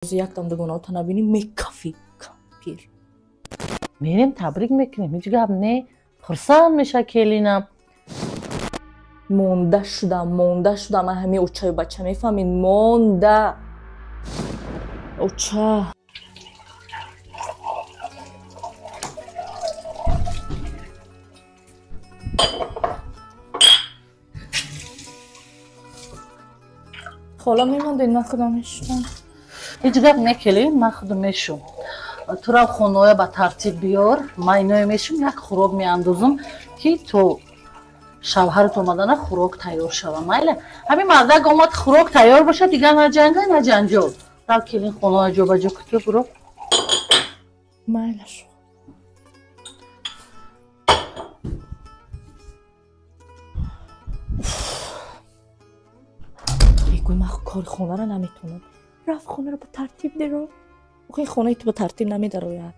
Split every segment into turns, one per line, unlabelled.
Яктам дугонаота набинӣ, мекафӣ кампир.
Мерем, табрик мекунем, ҳеҷ гап не, хурсанд меша келинам.
Монда шудам, монда шудам, ман ҳамин очаю бача, мефаҳмед, монда. Оча. Хола, мемондед, ман худам мешудам.
Ҳеҷ гап не, келин, ман худам мешум. Тура хонаоя ба тартиб биёр, ман иное мешум, як хӯрок меандозам, ки то шавҳарат омадана хӯрок тайёр шава. Майла, ҳамин мардак омад, хӯрок тайёр бошад, дигар на ҷанга, на ҷанҷол. Рав, келин, хонаоя ҷобаҷо кутё, буро.
Майла шу. Мегӯй, ман кори хонаро наметавонам. Рафт, хонаро ба тартиб деро. Охи, хонаи ту ба тартиб намедарояд.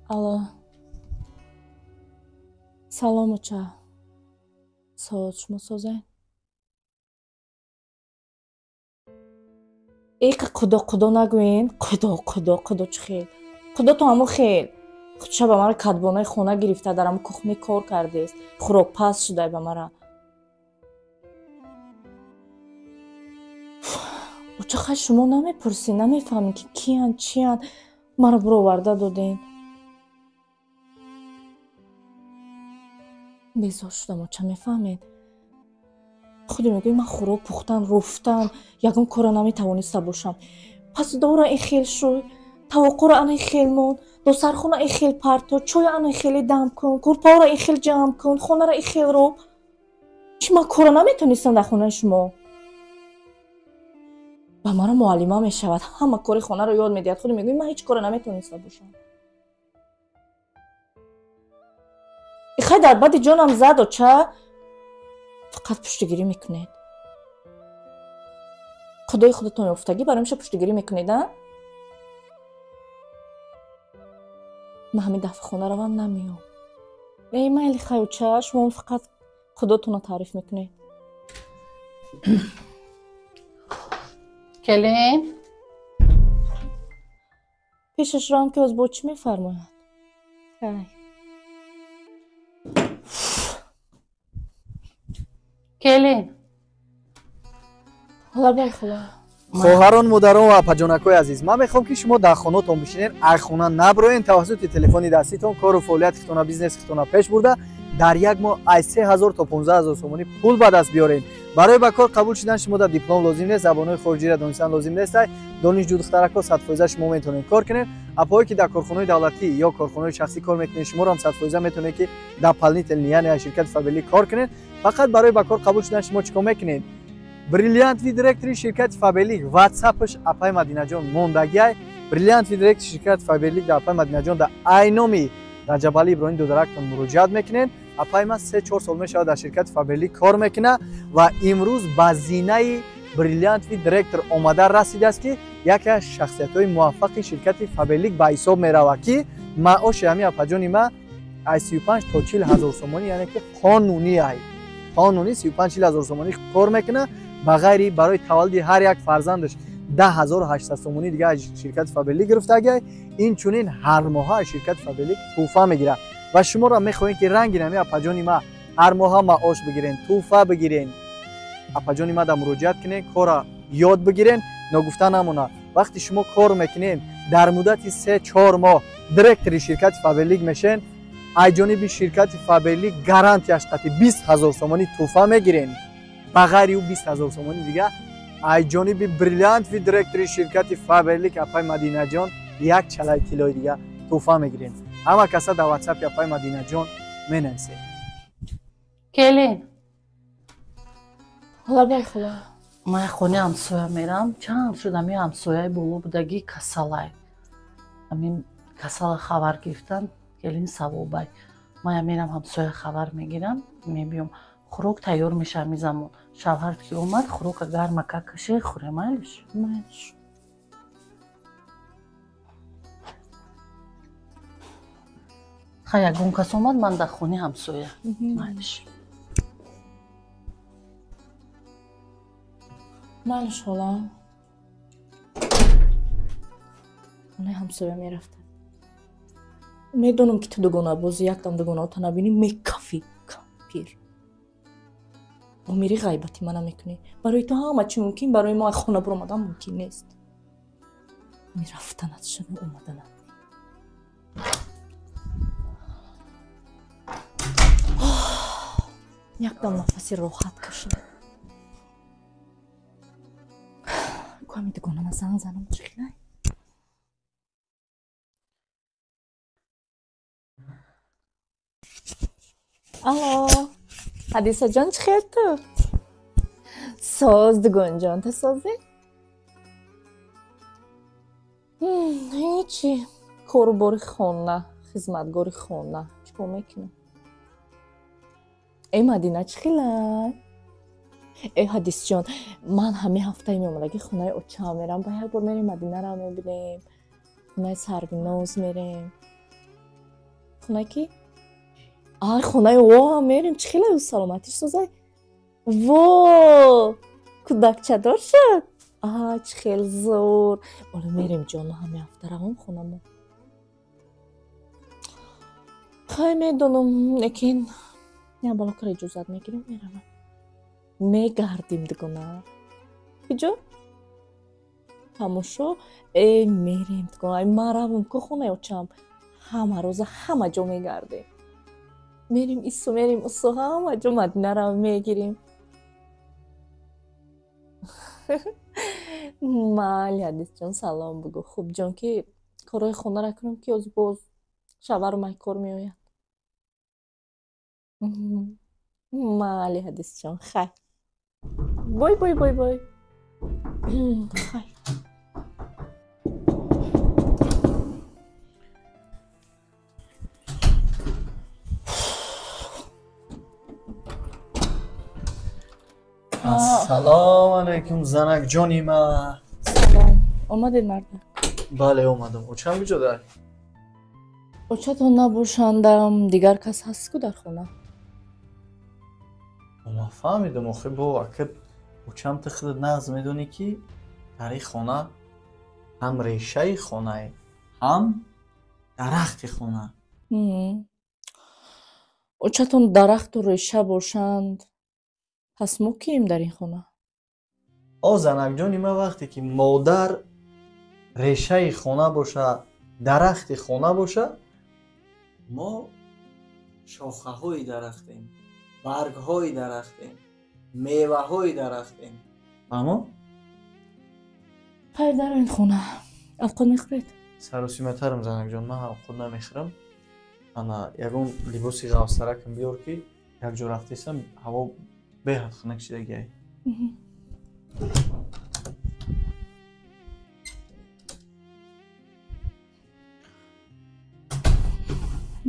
Алло. Салом, оча. Соз, шумо созед? Эка худо худо нагӯен, худо худо худо чӣ хел? Худо то ҳамо хел. Худша ба мара кадбонаи хона гирифта, дар ҳамо кухни кор кардест. Хӯрок паст шудай ба мара. Оча, хай, шумо намепурсӣ, намефаҳмӣ, ки киян, чиян, маро буроварда доден. Безор шудам, оча, мефаҳмед? Худи мегӯй, ман хӯрок пухтан, руфтан, ягон корро наметавониста бошам. Пас дора ин хел шуй, тавоқоро ана ин хел мон, досархона ин хел парто, чоя ана ин хеле дам кун, кӯрпаҳоро ин хел ҷамъ кун, хонаро ин хел роб. Чӣ, ман корро наметонистам дар хонаи шумо? Ба маро муаллима мешавад, ҳама кори хонаро ёд медиҳад. Худи мегӯй, ман ҳеҷ корро наметониста бошам. Ихай, дар бади ҷонам зад, оча. Фақат пуштигирӣ мекунед. Худои худатон ёфтагӣ барои меша пуштигирӣ мекунед, а? Ман ҳамин дафъа хона равам, намеём. Эй, майли, хай, оча, шумо фақат худотонро таъриф мекунед.
Келин.
Пешаш равам, ки оз бо чӣ мефармояд? Хай.
Келин.
Лабай, хола.
Хоҳарон, модарон ва апаҷонакҳои азиз, ман мехоҳам, ки шумо дар хонатон бишинед, ай хона наброен, тавассути телефони даститон кору фаъолияти худтона, бизнеси худтона пеш бурда, дар як моҳ аз 3000 то 15 000 сомонӣ пул ба даст биёред. Барои ба кор қабул шудан шумо дар диплом лозим нест, забонҳои хориҷиро донистан лозим нест. Донишҷӯ духтаракҳо, 100% шумо метавонед кор кунед. Апоҳое, ки дар корхонаҳои давлатӣ ё корхонаҳои шахсӣ кор мекунед, шуморо ҳам 100% метавонед, ки дополнительно, яъне аз ширкати Фаберлик кор кунед. Фақат барои ба кор қабул шудан шумо чӣ кор мекунед? Бриллиантовый директори ширкати Фаберлик, ватсапш апай Мадинаҷон мондагиай. Бриллиантовый директори ширкати Фаберлик дар апай Мадинаҷон дар айноми Раҷабали Иброҳим додарактон муроҷиат мекунед. Апай ман 3-4 сол мешавад, дар ширкати Фаберлик кор мекунад ва имрӯз ба зинаи бриллиантовый директор омада расидааст, ки яке аз шахсиятҳои муваффақи ширкати Фаберлик ба ҳисоб меравад, ки маоши ҳамин апаҷони ма аз 35 то 40 ҳазор сомонӣ, яъне ки қонунӣ ай, қонунӣ 35-40 ҳазор сомонӣ кор мекунад. Ба ғайри барои таваллуди ҳар як фарзандаш 10 800 сомонӣ дига аз ширкати Фаберлик гирифтагиай. Инчунин ҳар моҳа аз ширкати Фаберлик тӯҳфа мегирад. Ва шуморо мехоҳем, ки ранги нами апаҷони ма ҳар моҳа маош бигирен, тӯҳфа бигирен, апаҷони ма да муроҷиат кунед, кора ёд бигирен. Ногуфта намонад, вақте шумо кор мекунед, дар муддати 3-4 моҳ директори ширкати Фаберлик мешен, аз ҷониби ширкати Фаберлик гарантияш қати 20 ҳазор сомонӣ тӯҳфа мегирен. Ба ғайри ӯ 20 ҳазор сомонӣ дига аз ҷониби бриллиантовый директори ширкати Фаберлик апай Мадинаҷон як чалаи тиллои дига тӯҳфа мегирем. Ҳама каса дар ватсапи апай Мадинаҷон менависед.
Келин.
Лабай, хола.
Ман хонаи ҳамсоя мерам. Чанд шуд, ҳамин ҳамсояи боло будагӣ касалай. Ҳамин касала хабар гирифтан, келин, савобай. Ман мерам, ҳамсоя хабар мегирам, мебиём. Хӯрок тайёр меша ҳамин замон. Шавҳарат ки омад, хӯрока гармака каше, хӯре, майлиш?
Майлиш.
Ха ягон кас омад, ман дар хонаи ҳамсоя. Майлиш.
Майлиш хола. Хонаи ҳамсоя мерафта. Медонам ки ту дугонабозӣ, якдам дугонаота набинӣ, мекафӣ, кампир. Бо мери ғайбати мана мекунӣ. Барои ту ҳама чӣ мумкин, барои мо аз хона биромадан мумкин нест. Мерафтанат шуну омаданат. Якдам нафаси роҳат кашидам. Ками дугонама занг занам, чӣ хелай? Алло, Ҳадисаҷон, чӣ хел ту? Соз, дугонҷон, ту созӣ? Ҳечи, кору бори хона, хизматгори хона, чӣ кор мекунам? Э Мадина, чӣ хелай? Э Ҳадисҷон, ман ҳамин ҳафтаи меомадагӣ хонаи очаам мерам, ба як бор мерем Мадинаро мебинем, хонаи Сарвиноз мерем. Хонаи ки? Ай, хонаи о мерем, чӣ хелай, саломатиш созай? Во, кӯдакчадор шуд? А, чӣ хел зӯр. Оле мерем ҷон, ҳамин ҳафта равом хонамо. Хай медонам, лекин як балокара иҷозат мегирам, меравам. Мегардим дугона. Куҷо? Тамошо? Э, мерем дугона. Ай, ман равам ку хонаи очам. Ҳама рӯза ҳама ҷо мегардем. Мерим ису, мерим усу, ҳама ҷо Мадинаро мегирим. Майли Ҳадисҷон, салом бугӯ. Хуб ҷон, ки корҳои хонаро кунам, ки оз боз шавҳару майкор меояд. Майли Ҳадисҷон, хай. Бой, бой, бой, бой. Хай.
Ассалому алайкум, занакҷони ман.
Салом. Омадед, марда?
Бале, омадам. Очам куҷо дар?
Очатон набошандам, дигар кас ҳаст ку дар хона?
Ман фаҳмидам, охи бо ака очам ту худат нағз медонӣ, ки дар ин хона ҳам решаи хонае, ҳам дарахти хона.
Очатон дарахту реша бошанд, пас мо кием дар ин хона?
О занакҷони ман, вақте ки модар решаи хона боша, дарахти хона боша, мо шохаҳои дарахтем, баргҳои дарахтем, меваҳои дарахтем. Фаҳмо?
Хайр, дароед хона. Авқот мехӯред?
Саросиматарам, занакҷон, ман авқот намехӯрам. Ана ягон либоси ғафсаракам биёр, ки якҷо рафтесам, ҳаво беҳад хунак шидагиай.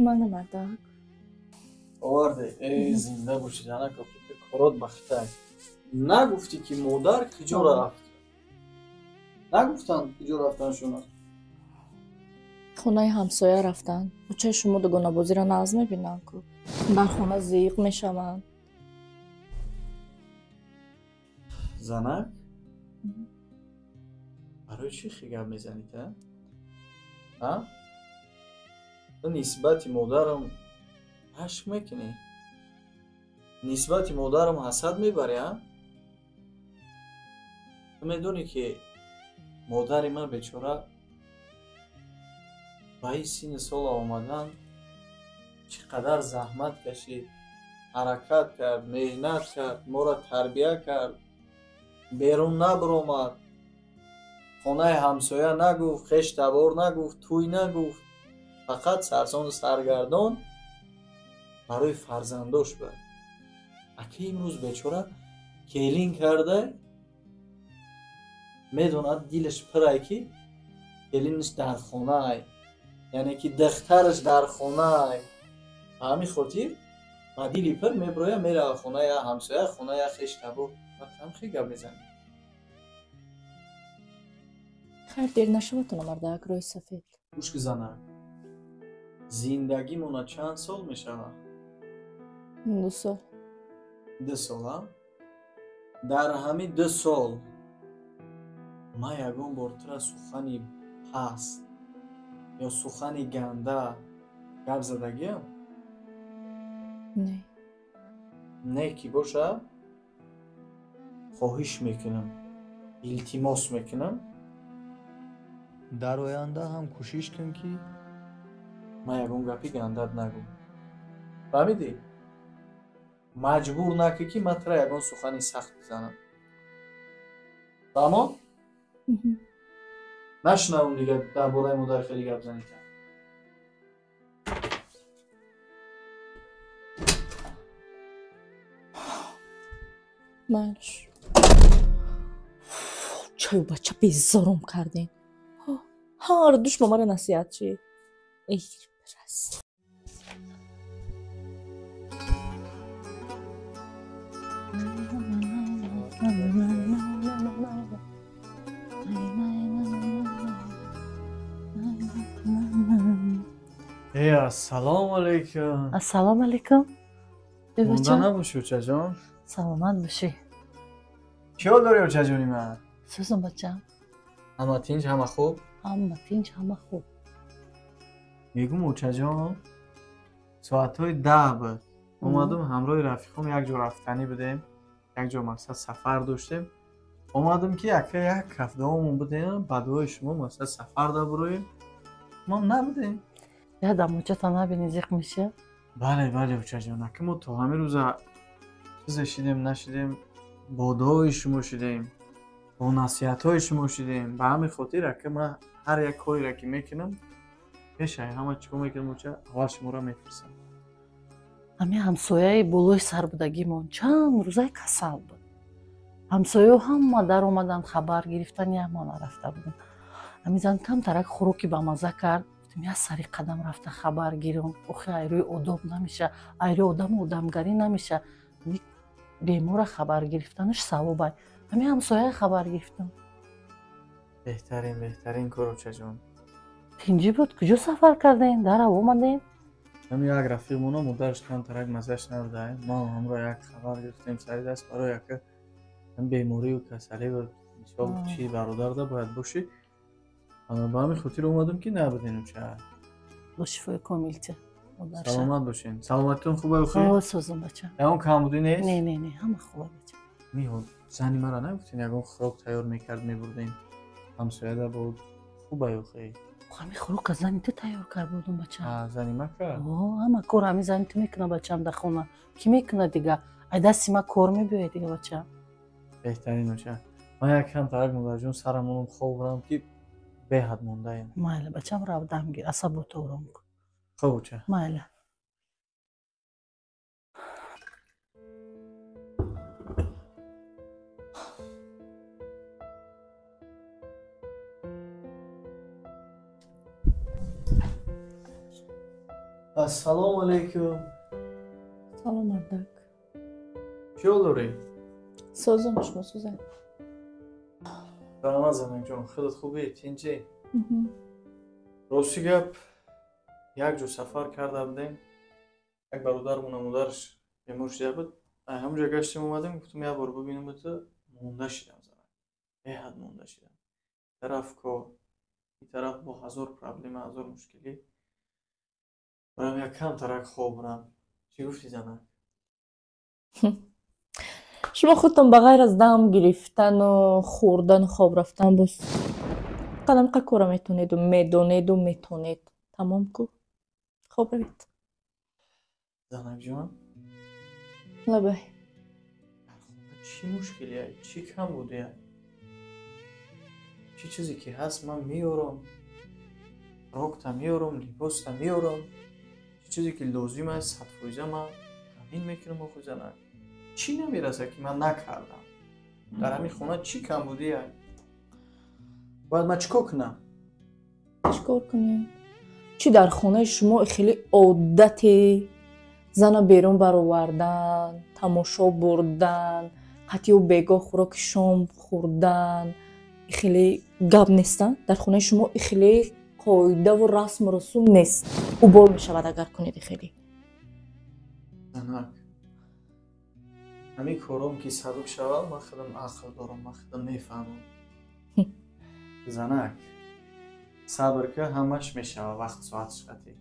Мана, мардак.
Оварде. Э, зинда бошӣ, занак, корот бахтай. Нагуфтӣ, ки модар куҷо рафт? Нагуфтанд, куҷо рафтаншона?
Хонаи ҳамсоя рафтанд. Очаи шумо дугонабозиро нағз мебинанд ку. Дар хона зиқ мешаванд.
Занак, барои чӣ хел гап мезанӣ та? А? Ту нисбати модарам рашк мекунӣ? Нисбати модарам ҳасад мебарӣ, а? Ту медонӣ, ки модари ман бечора ба ин синни сола омадан чӣ қадар заҳмат кашид, ҳаракат кард, меҳнат кард, моро тарбия кард, берун набаромад, хонаи ҳамсоя нагуфт, хеш табор нагуфт, тӯй нагуфт, фақат сарсону саргардон барои фарзандош буд. Аки имрӯз бечора келин карда, медонад, дилаш пирай, ки келинаш дар хонаай, яъне ки духтараш дар хонаай. Ба ҳамин хотир ба дили пир мебирояд, меравад хонаи ҳамсоя, хонаи хеш табор. Там хел гап мезанӣ.
Хайр, дер нашаватона, мардак, рӯи сафед.
Гӯш ки, занак, Зиндагимона чанд сол мешавад?
2 сол.
2 сол, а? Дар ҳамин 2 сол ман ягон бор тура сухани паст ё сухани ганда гап задагиам?
Не.
Не ки боша, хоҳиш мекунам, илтимос мекунам. Дар оянда ҳам кӯшиш кун ки ман ягон гапи гандат нагӯм. Фаҳмидӣ? Маҷбур накӣ ки ман тура ягон сухани сахт бизанам. Фаҳмо? Нашунавам дига дар бораи модар хеле гап занӣ.
Майлаш. Чаю бача безорум кардем. Ҳар душ ба мара насиҳат чи. Эй, рас.
Эй, ассалому алайкум.
Ассалому алайкум.
Монда набошӣ, очаҷон?
Саломат бошӣ.
Чӣ ҳол дорӣ, очаҷони ман?
Сӯзам, бачам.
Ҳама тинҷ, ҳама хуб?
Ҳама тинҷ, ҳама хуб.
Мегум, очаҷон, соатҳои 10 буд. Омадам ҳамроҳи рафиқом як ҷо рафтанӣ будем, як ҷо мақсад сафар доштем. Омадам ки ака як ҳафтаомон будем, ба дуои шумо мақсад сафар дабуроем. Мо набудем.
Я дамочата набини зиқ меша?
Бале, бале, очаҷон, ака мо то ҳамин рӯза чизе шидем, нашидем, бо дуои шумо шидем, бо насиҳатҳои шумо шидем. Ба ҳамин хотир ака ман ҳар як кореро ки мекунам, пешаи ҳама чӣ кор мекунам, оча, аввал шуморо мепурсам.
Ҳамин ҳамсояи болои сар будагимон чанд рӯзаи касал буд. Ҳамсояҳо ҳама даромаданд, хабар гирифтан, як ма нарафта будам. Ҳамин зан камтарак хӯроки бамаза кард. Гуфтам, як сари қадам рафта хабар гирам. Охи айрӯи одоб намеша, айрӯи одаму одамгарӣ намеша. Бемора хабар гирифтанаш савобай. Ҳамин ҳамсояи хабар гирифтам.
Беҳтарин, беҳтарин кор, очаҷон.
Тинҷӣ буд? Куҷо сафар кардем? Дарав омадем?
Ҳамин як рафиқмона модараш камтарак маззаш набуда. Мо ҳамроҳ як хабар гирифтем сари даст барои яка беморию касалӣ ва мисол чи бародарда бояд бошӣ. Ба ҳамин хотир омадам ки набудем, оча.
Бо шифои комилча.
Саломат бошен. Саломатитон хуб охи?
О, созам, бача.
Ягон камбудӣ нест?
Не, не, не, ҳама хуб, бача.
Миҳо, зани мара нагуфтин ягон хӯрок тайёр мекард мебурдем. Ҳамсояда буд. Хуб охи?
Ҳамин хӯрока зани ту тайёр кард будум, бача.
Зани ма кард?
О, ҳама кор ҳамин зани ту мекунад, бачам, дар хона. Кӣ мекунад дига? Ай дасти ма кор мебиёяд дига, бача.
Беҳтарин, оча. Ман як камтарак модарҷон сарамонам хоб бурам ки беҳад мондаем.
Майла, бачам, рав дам гир, асабото ором кун.
Хуб, оча.
Майла.
Ассалому алайкум.
Салом, мардак.
Чӣ ҳол дорӣ?
Созам, шумо созам.
Раҳмат, занакҷон, худат хубӣ? Тинҷӣ? Рости гап, як ҷо сафар карда будем. Як бародармона модараш бемор шуда буд. Ҳамонҷо гаштем омадем, гуфтам як бор бибинам ту. Монда шидам, занак. Беҳад монда шидам. Тараф кор, ин тараф бо ҳазор проблема, ҳазор мушкилӣ. Барам як камтарак хоб бурам. Чӣ гуфтӣ, занак?
Шумо худтон ба ғайр аз дам гирифтану хӯрдану хоб рафтан боз қадамқа кора метонеду медонеду метонед. Тамом ку. Хоб равед.
Занакҷон?
Лабай.
Дар хона чӣ мушкилие? Чӣ камбудие? Чӣ чизе ки ҳаст ман меёрам. Хӯрокта меёрам, либоста меёрам. Чӣ чизе ки лозим аст, 100% ман таъмин мекунам, охи занак. Чӣ намерасад ки ман накардам? Дар ҳамин хона чӣ камбудие? Бояд ман чӣ кор кунам?
Чӣ кор кунем? Чӣ дар хонаи шумо хеле одате зана берун баровардан, тамошо бурдан, қатъиу бегоҳ хӯроки шом хӯрдан, хеле гап нестан? Дар хонаи шумо хеле Қоидаву расму русум нест. Убол мешавад агар кунед хеле.
Занак, ҳамин кором ки сабук шавад, ман худам ақл дорам, ман худам мефаҳмам. Занак, сабр ка, ҳамаш мешавад, вақт соат шати.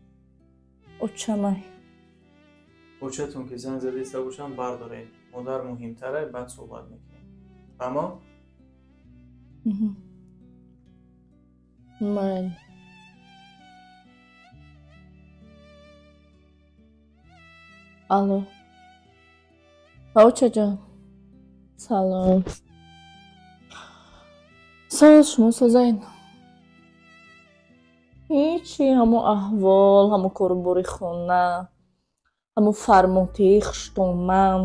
Очамай.
Очатон ки занг задиста бошам, бардоред. Модар муҳимтара, баъд суҳбат мекунем. Фаҳмо?
Ман Алло. Очаҷон. Салом. Соз шумо созаин? Ҳечи, ҳамо аҳвол, ҳамо корубори хона, ҳамо фармотии хуштоман,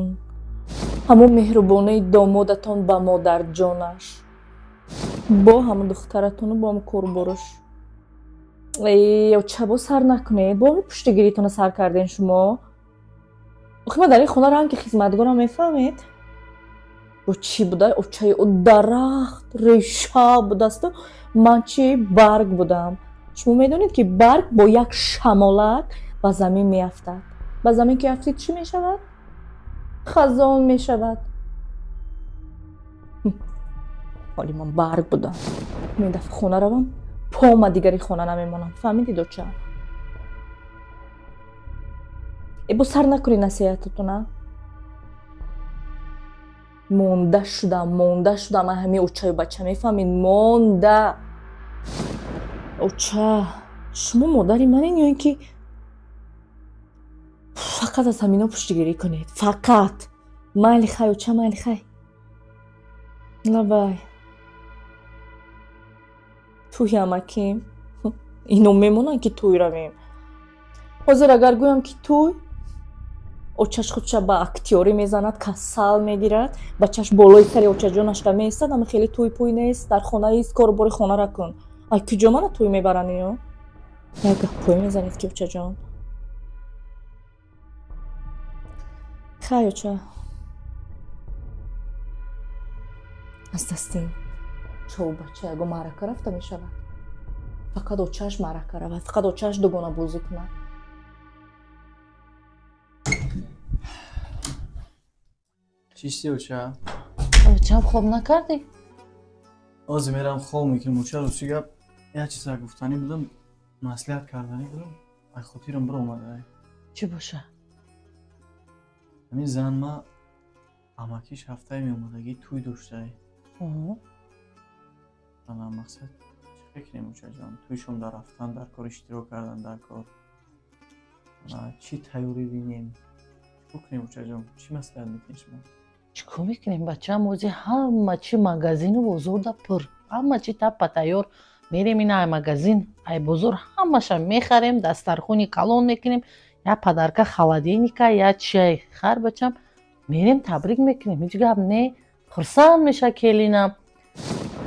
ҳамо меҳрубонии домодатон ба модарҷонаш, бо ҳамо духтаратону бо ҳамо коруборош. Э, оча, бо сар накунед, бо ҳами пуштигиритона сар карден шумо. Охи ман дар ин хона ранги хизматгорам, мефаҳмед? Бо чӣ буда? Очаи ӯ дарахт, реша будасту ман чӣ барг будам. Шумо медонед, ки барг бо як шамолак ба замин меафтад. Ба замин ки афтид, чӣ мешавад? Хазон мешавад. Ҳоли ман барг будам. Ин дафъа хона равам, пома дигари хона намемонам. Фаҳмидед, оча? Э, бо сар накунед насиҳататона. Монда шудам, монда шудам аз ҳамин очаю бача, мефаҳмед? Монда. Оча, шумо модари манен ё ин ки фақат аз ҳамино пуштигирӣ кунед? Фақат. Майли хай, оча, майли хай. Лабай. Тӯи амаким. Ино мемонанд, ки тӯй равем. Ҳозир агар гӯям, ки тӯй, очаш худша ба актёрӣ мезанад, касал мегирад, бачаш болои сари очаҷонашда меистад, ама хеле тӯй пӯй нест, дар хонаист, корубори хонара кун. Ай куҷо мана тӯй мебаранд ино? Як гаппой мезанед ки очаҷон. Хай, оча. Аз дасти чову бача ягон маърака рафта мешавад. Фақат очааш маърака равад, фақат очааш дугона бозӣ кунад.
Чисти, оча?
Очам, хоб накардӣ?
Ҳозир мерам хоб мекунам, оча. Рости гап, як чиза гуфтанӣ будам, маслиҳат карданӣ будам, ай хотирам биромада.
Чӣ боша?
Ҳамин зан ма амакиш ҳафтаи меомадагӣ тӯй доштае. Ана мақсад чӣ фикрем, очаҷон? Тӯйшон дар рафтан дар кор, иштирок кардан дар кор. Ана чӣ тайёрӣ бинем? Чӣ кунем, очаҷон? Чӣ маслиҳат мекунед шумо?
Чӣ кор мекунем, бачаам? Ози ҳама чи магазину бозорда пур, ҳама чи таппа тайёр. Мерем ина ай магазин, ай бозор ҳамаша мехарем, дастархони калон мекунем, я подарка холодильника, я чай хар, бачам. Мерем, табрик мекунем, ҳеҷ гап не, хурсанд меша келинам.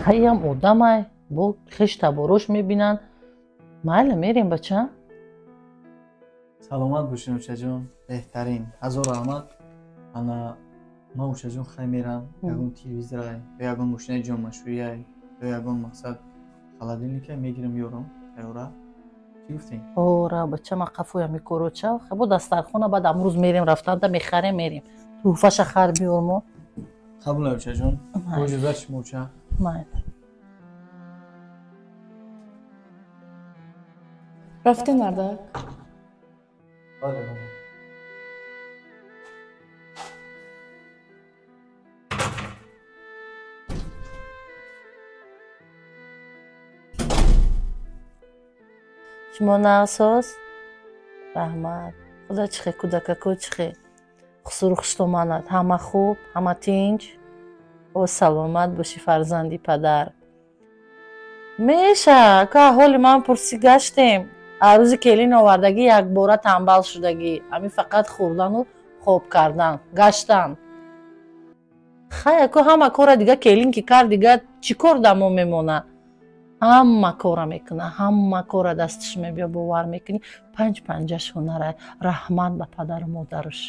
Хайям одамай, бо хеш таборош мебинанд. Майла, мерем, бачам.
Саломат бошед, очаҷон, беҳтарин, ҳазор раҳмат. Ана ман, очаҷон, хай мерам, ягон телевизорай ё ягон мошинаи ҷомашӯяй ё ягон мақсад холодильника мегирам, ёрам тайёра. Чӣ гуфтем?
Ора, бача, ман қафоям мекороча. Бо дастархона баъд амрӯз мерем, рафтанда мехарем, мерем. Тӯҳфаша хар биёр мо.
Қабул, очаҷон, бо иҷозат шумо, оча.
Майла.
Рафтем, мардак?
Бале, бале.
Шумо наасоз? Раҳмат. Худо чихе, кӯдакако чихе? Хусуру хуштоманад. Ҳама хуб, ҳама тинҷ. О, саломат бошӣ, фарзанди падар. Меша, ка ҳоли ман пурсӣ гаштем. Арӯзи келин овардагӣ якбора танбал шудагӣ. Ҳамин фақат хӯрдану хоб кардан, гаштан. Хай, аку ҳама кора дига келин ки кард, дига чӣ кор дамо мемонад? Ҳама кора мекуна, ҳама кора дасташ мебиё, бовар мекунӣ, панҷ панҷаш ҳунара. Раҳмат ба падару модараш.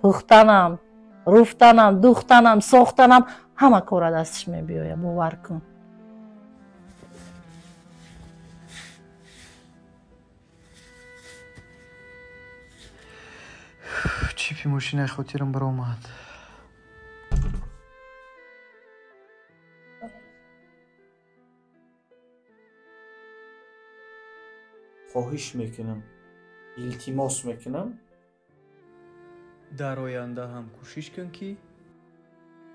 Пухтанам, руфтанам, духтанам, сохтанам, ҳама кора дасташ мебиёя, бовар кун.
Типи мошинаи хотирам баромад.
Хоҳиш мекунам, илтимос мекунам.
Дар оянда ҳам кӯшиш кун, ки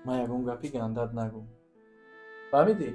ман ягон гапи гандат нагӯм. Фаҳмидӣ?